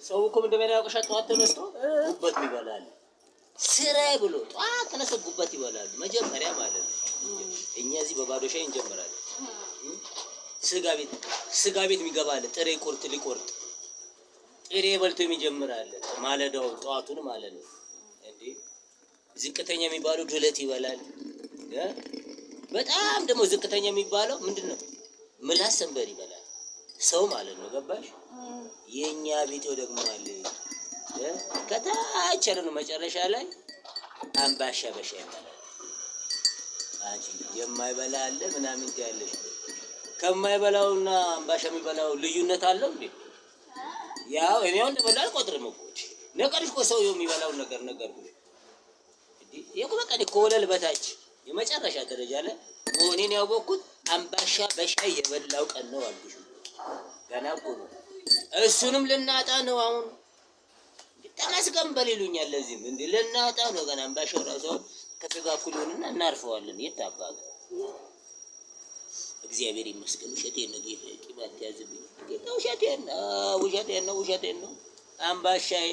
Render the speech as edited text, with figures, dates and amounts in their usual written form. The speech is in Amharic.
ሰው እኮ እንደሚያውቀው ጠዋት ተነስቶ ጉበት ይበላል። ስራዬ ብሎ ጠዋት ተነስቶ ጉበት ይበላሉ መጀመሪያ ማለት ነው። እኛ እዚህ በባዶ ሻይ እንጀምራለን። ስጋ ቤት፣ ስጋ ቤት የሚገባ አለ። ጥሬ ቁርጥ ሊቆርጥ ጥሬ በልቶ የሚጀምር አለ። ማለዳውን ጠዋቱን ማለት ነው። እንዴ ዝቅተኛ የሚባለው ዱለት ይበላል። በጣም ደግሞ ዝቅተኛ የሚባለው ምንድን ነው? ምላስ ሰንበር ይበላል ሰው ማለት ነው። ገባሽ? የኛ ቢጤው ደግሞ አለ ከታች ያለ ነው። መጨረሻ ላይ አምባሻ በሻይ ይበላል። አንቺ የማይበላ አለ ምናምን ትያለሽ። ከማይበላውና አምባሻ የሚበላው ልዩነት አለው እንዴ? ያው እኔ አሁን እንደበላ አልቆጥርም እኮ ነገርሽ እኮ ሰውየው የሚበላውን ነገር ነገርኩሽ። እንዴ ይሄ በቃ ከወለል በታች የመጨረሻ ደረጃ ላይ መሆኔን ያወቅኩት አምባሻ በሻይ የበላው ቀን ነው አልኩሽ። ገና እኮ ነው። እሱንም ልናጣ ነው አሁን። ተመስገን በል ይሉኛል። ለዚህም እንዴ ልናጣ ነው ገና። አምባሻው ራሱ ከስጋ እኩል ይሆንና እናርፈዋለን። የት አባቱ እግዚአብሔር ይመስገን። ውሸቴን ነው ጌታ፣ ቂም አትያዝብኝ ጌታ። ውሸቴን ነው፣ ውሸቴን ነው፣ ውሸቴን ነው። አምባሻዬ